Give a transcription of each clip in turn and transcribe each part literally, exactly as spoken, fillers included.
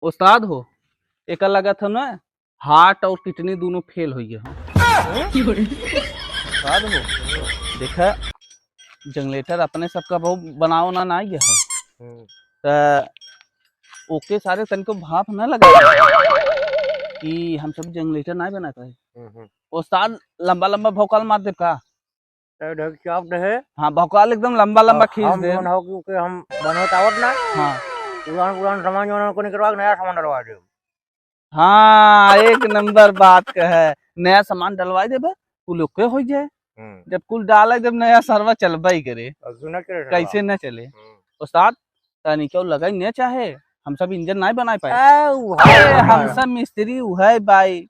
उस्ताद हो, एका लगत हो ना, heart और kidney दोनों fail होइ गए हो। उस्ताद हो, देखा, generator अपने सबका बहुत बनाओ ना, ना गया हो। हम्म। त ओके सारे तनिको भाप ना लगा कि हम सब generator ना बना पाए। हम्म, हम्म। उस्ताद लंबा लंबा भौकाल मार दे का? ए, ढक चाप दे है। हाँ, भौकाल एकदम लम्बा लम्बा अब खींच हम दे। जौन हो कि ओके हम बनवत आवत ना। हाँ। पुरान पुरान सामान जौन उनको निकलवा के नया सामान डलवा दे। हाँ, एक नंबर बात कहे। नया सामान डलवा देबे, कुल ओके हो जाए। हम्म। जब कुल डाले, जब नया सरवा चलबे ही करे। और सुना के रहे कैसे सरवा। न चले? हम्म। उस्ताद, तनी क्यों लगाई न चाहे, हम सब इंजन नहीं बनाए पाए। ए, उ अरे, है हम हमारा। सब मिस्त्री उ है भाई।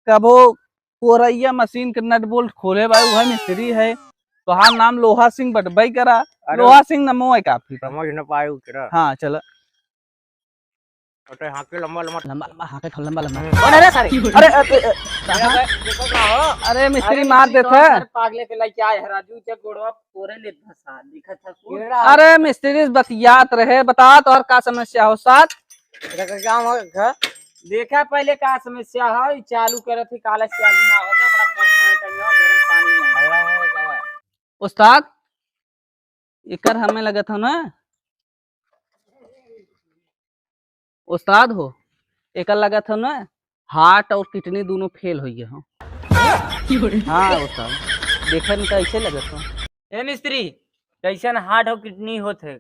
कबो कोरैया मशीन के नट बोल्ट खोले बा, उहे मिस्त्री है। तोहार नाम लोहा सिंह बटबई करा। अरे लोहा सिंह नमो है काफी बा। समझ न पाए उ केरा। हाँ, चला। अरे हाँके लंबा लंबा। लंबा लंबा हाँके, लंबा लंबा। हम्म। अरे, अरे, सारे। अरे, अरे, अरे, अरे, देखो ना हो। अरे, मिस्त्री अरे, मार मिस्त्री देत कौन है। सर पागले के लइके आए है, राजू के गोड़वा तोरे ले धसा, दिखत है कुल। केरा। अरे, मिस्त्री से बतियात रहे, बता तोहर का समस्या हो साथ? देखा क्या हुआ, घर? देखा पहले का समस्या है, ई चालू करत ही, काला चालू ना होता, बड़ा परेशान करियो, गरम पानी में। उस्ताद, एकर हमें लगत हो ना, उस्ताद हो, एकर लगत हो ना, heart और kidney दोनों fail होइ गए हो। हाँ उस्ताद, देखे में तो ऐसे लगत हो। ए मिस्त्री, कैसन heart और kidney होत है?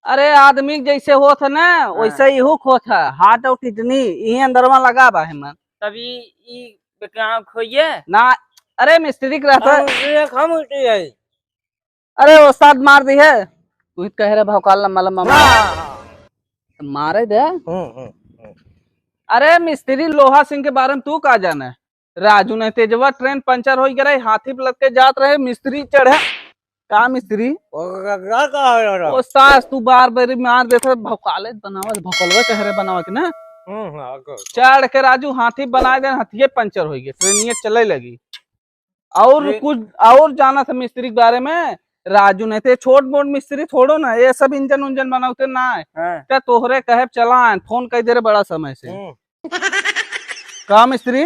अरे, आदमी के जैसे होत है ना, हाँ। वैसे ही हुक होत है। Heart और kidney, इहे अंदरवा लगा बा है मन। तब ई, ई बेकार खोइए? ना, अरे, मिस्त्री के रहता है। हम, ये हम उल्टी है। अरे, उस्ताद मार दी है। तू ही कहे रहे भौकाल लम्बा लम्बा मार। हाँ। मारे दे। हम्म, हम्म, हम्म। अरे, मिस्त्री लोहा सिंह के बारे में तू का जाने? राजू ने तेजवा ट्रेन पंचर होइ गए रहे, हाथी पे लग के जात रहे, मिस्त्री चढ़े। का मिस्त्री? ओ, का, का, का हो रहा? ओ सास, तू बार बार मार देत है, भौकाले बनावत, भौकलवे कह रहे बनावे के ना। हम्म, हाँ, को, को। चढ़ के राजू हाथी बनाए देन, हाथिये पंचर होइ गए, ट्रेनिये चले लगी। और ये कुछ और जाना था मिस्त्री के बारे में, राजू ने ते छोट मोट मिस्त्री थोड़ो ना, ये सब इंजन उंजन बनावते ना है। हाँ। ते तोहरे कहे चलान, फोन कर दे रहे बड़ा समय से। हम्म। का मिस्त्री?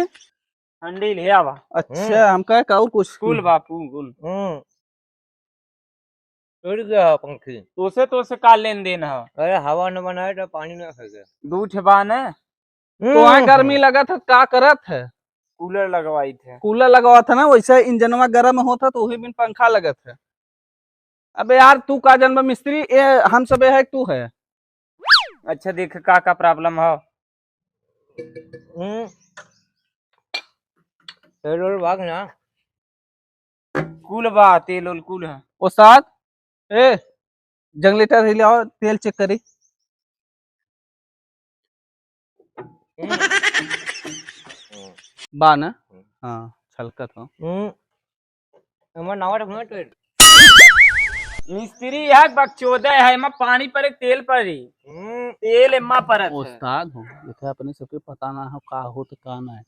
हंडी ले आवा। अच्छा, हम्म। हम कहे का और कुछ? कुल बापू, कुल। हम्म। उड़ गया पंखी। तोसे, तोसे का लेन देन है? अरे, हवा न बनाए तो पानी न फेंके। दू ठे बा न। हम्म। तो वहाँ गर्मी लगत है, का करत है? कूलर लगवाई थे। कूलर लगवात है ना, वैसे इंजनवा गरम होत है, तो वही बिन पंखा लगत है। अबे यार, तू का जनबा मिस्त्री, ए, हम सब है, तू है। अच्छा, देख का, का problem हो। हम्म। तेल ओल भाग ना। कुल बा, तेल ओल कुल है। उस्ताद, ए, generator हिलाओ, तेल check करी। हम्म। बा ना? हम्म। हाँ, छलकत हो। हम्म। एमा नावा रखना तेल। मिस्त्री है, बकचोदा है, एमा पानी परे, तेल परी। हम्म। तेल एमा परत है। उस्ताद हो, देखे अपने सबके पता ना हो का हो तो का ना है।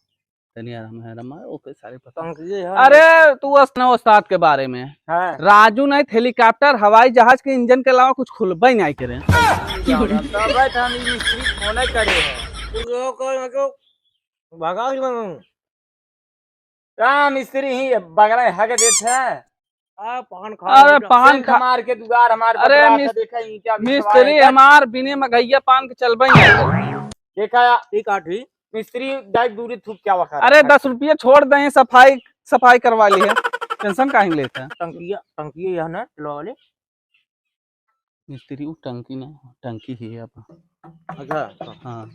तनी यार हम है रमा, ओके सारे पता। पंखी है। अरे, तू अस-, ना उस्ताद के बारे में। हाँ। राजू नहीं, helicopter, हवाई जहाज के इंजन के अलावा कुछ खुलबे नहीं करे। तब हम ई मिस्त्री फोन करे हैं। तू लोग को, को भगा के का मिस्त्री ही बगड़ा हग देत है? आ, पान खा अरे, रहा। पान सेंट खा मार के दुआर हमार अरे, बगड़ा मिस-, था, देखा ईंटा बिछवाए मिस्त्री का। हमार बिने मगैया पान के चलबे नहीं करे। देखा या, ई काठी। मिस्त्री जाए दूरी थूक क्या वखा अरे, रहा है। दस रुपये छोड़ दें, सफाई, सफाई करवा ली है। Tension काहे लेते हैं? टंकिया, टंकिया यह ना, चलो वाले। मिस्त्री, उ टंकी ना, टंकी ही है अब। अच्छा। हाँ।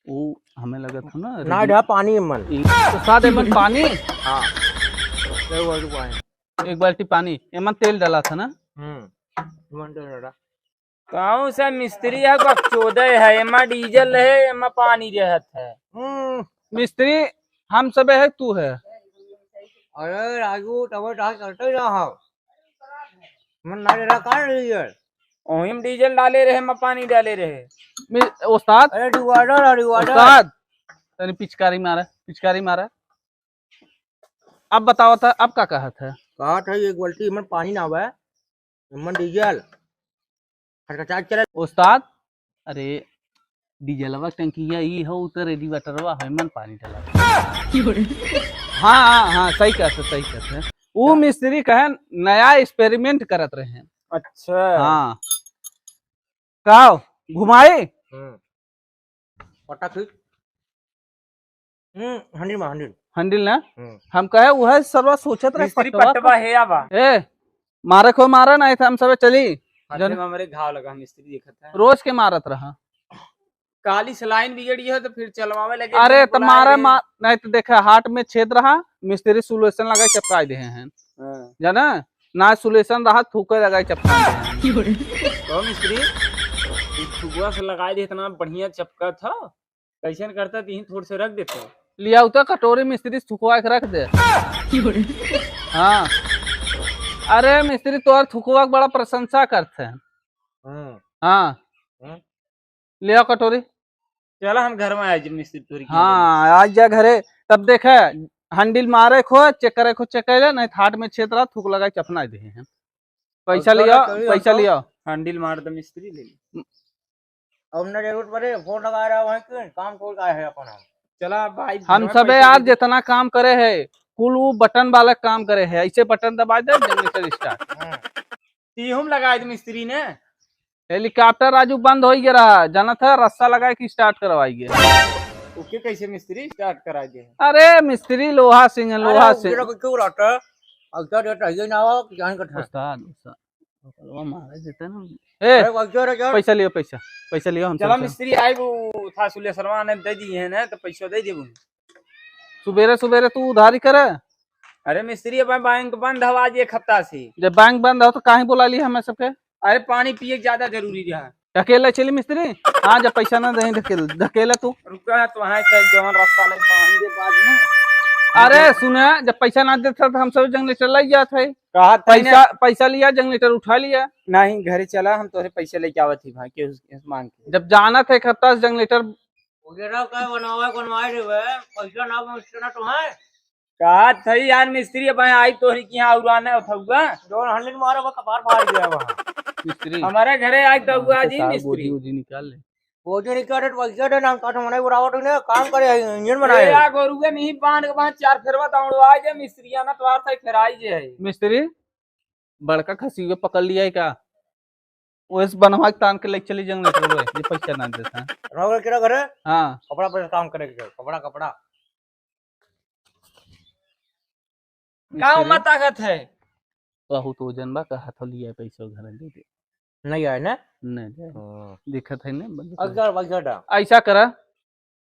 उ हमें लगत हो ना, ना, रिजन-, जा पानी एमन। ई, उस्ताद, एमन पानी? हाँ। ले, वो तो पानी। एक बाल्टी पानी, एमन तेल डाला था ना? हम्म, एमन तेल डाला। कौन सा मिस्त्री है, बकचोदे है, एमा डीजल है, एमा पानी रहत है। हम्म। मिस्त्री हम सबे है, तू है। अरे राजू, तबे डाल करते ना हो। मन ना डरा का रही है? ओही में डीजल डाले रहे, मैं पानी डाले रहे। मि-, उस्ताद? अरे, revolver है, revolver। उस्ताद, तनी पिचकारी मारा, पिचकारी मारा। अब बताओ था, अब का कहत है? कहत है, एक बाल्टी मन पानी ना आवे, मन डीजल। खटखटाट चले। उस्ताद, अरे, डीजलवा टंकिया ई हो, उतर रेडी वाटरवा है, मन पानी डाला। हाँ, हाँ, हाँ, सही कहत है, सही कहत है। ऊ मिस्त्री कहे नया experiment करत रहे हैं। अच्छा। हाँ। का हो? घुमाई? हम्म। पटाखी। हम्म, handle में, handle। Handle ना? हम्म। हम कहे, उहे सरवा सोचत रहे, मिस्त्री पटवा पटवा का। है या बा? ए, मारे को मारा, नहीं तो हम सबे चली। हाथे जन- में हमरे घाव लगा, मिस्त्री देखत है। रोज के मारत रहा। काली से line बिगड़ी है तो फिर चलवावे लगे, अरे, जन तो बुलाए मारा, रहे। मा-, नहीं तो देखा, heart में छेद रहा, मिस्त्री solution लगा चपकाई दे हैं। हाँ। जाना? ना solution रहा, थूके लगा चपकाई दे हैं। तो मिस्त्री, ई थुकवा से लगाई दे, इतना बढ़िया चपका था। कैसन करता, तीन थोड़ से रख देते। लिया उतर कटोरी मिस्त्री थुकवा के रख दे। हाँ। अरे मिस्त्री, तोहर थुकवा के बड़ा प्रशंसा करते हैं। हम्म। हाँ। हम्म। लिया कटोरी। चला हम घर में आ जाए मिस्त्री तोरी के हाँ, आ जा घरे। तब देखे, handle मारे को, check करे को, check कर ले, नहीं तो heart में छेद रहा, थूक लगा के चपना दे हैं। पैसा और लिया, चला, चला, पैसा चला। लिया। Handle मार दे मिस्त्री, ले ले। अब न जरूरत पड़े, phone लगा रहा है कि काम को का है अपन हम। चला भाई, हम घर में सबे पैसा यार दे दे। जितना काम करे है, कुल वो button वाला काम करे है, ऐसे button दबा दे, generator start। हाँ। तीहुम लगाए दे मिस्त्री ने। Helicopter राजू बंद हो गया रहा, जाना था रस्सा लगाए कि start करवाई गया। ओके, कैसे मिस्त्री start करा दे? अरे मिस्त्री लोहा सिंह है, अरे लोहा सिंह। उनके को क्यों रहता है? अब क्या रहता है? ये ना हो कि जान का था। उस्ताद, उस्ताद। बकलवा मारे देते ना। ए, अरे, वैसे रे, क्या? पैसा लियो, पैसा। पैसा लियो, हम चला, चलते हैं। मिस्त्री आए, वो था सुलेसरवा ने दे दिए हैं ना, तो पैसा दे देबो। सुबेरे, सुबेरे तू उधारी करे? अरे, मिस्त्री, अब बैंक बंद हवा आज एक हफ्ता से। जब बैंक बंद हो, तो काहे बुला ली हमें सबके? अरे, पानी पिए ज्यादा जरूरी रहा। ढकेले चली मिस्त्री? हाँ, जब पैसा ना दही, ढकेल, ढकेले तू। रुका, तो वहाँ से जवन रास्ता लग, बांध दे बाद में। अरे, सुना, जब पैसा ना देता, तो हम सब generator लग जात है। कहा था पैसा, ना। पैसा लिया, generator उठा लिया। नहीं, घरे चला, हम तोहरे पैसे लेके आवत ही भाई, केहू से मांग के। जब जाना था एक हफ्ता से generator। वगैरह का बनवाए, बनवाए रे बे, पैसा ना, पैसा ना तो है। का थई यार मिस्त्री, अब आई तोहरी की यहाँ उड़ाने उठौगा। जौन हंडिल मारा, वो कपार फाड़ गया वहाँ। मिस्त्री। हमारे घरे आई तो हुआ जी साहब, मिस्त्री। गोजी, गोजी निकाल ले। गोजी निकाल दे, पैसा दे, नाम काट, मने उड़ावट ने, काम करे है, इंजन बनाए ए, है। या गोरुए में ही बांध के बांध चार फेरवा दौड़वा जे मिस्त्रिया ना, तोहार से फेराई जे है। मिस्त्री, बड़का खसीवे पकड़ लिया है का? ओइस बनवा के तान के लेके चली generator वे, ये पैसा ना देता है। रहो केरा घरे? हाँ। कपड़ा पर काम करे के, कपड़ा, कपड़ा। का मिस्त्री? उमा ताकत है? बहुत वजन बा, का हाथों लिया पैसा घर दे दे। नहीं आए ना? नहीं दे। हाँ। दिखत है ना, बंद कर। अगर पैसा डा। ऐसा करा,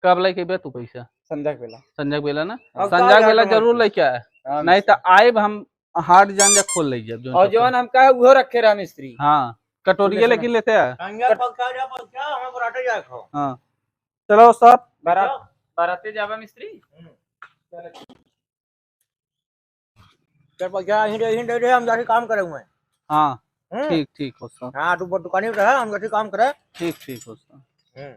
कब लेके बे तू पैसा? संध्या के बेला। संध्या के बेला ना? अब संध्या के का बेला यार जरूर तुम्हारे? लेके आए। हाँ, नहीं तो मिस्त्री। आए हम हाट जान जा खोल ले जब जो और तो जवन कर। हम कहे उहो रखे रहा मिस्त्री। हाँ, कटोरिया सुन ले, लेके सुन। लेते हैं। संध्या पहुंचा जा, पहुंचा, हम बराटे जाए खो। हाँ। चलो सब। बारात, बाराते जाबा मिस्त्री? हम्म। चल, पैसा यहीं दे, यहीं दे दे, हम जाके काम करे हुए। हाँ, हम्म। ठीक, ठीक हो सब। हाँ, तू दुकानी पे रह, हम जाके काम करे। ठीक, ठीक हो सब। हम्म।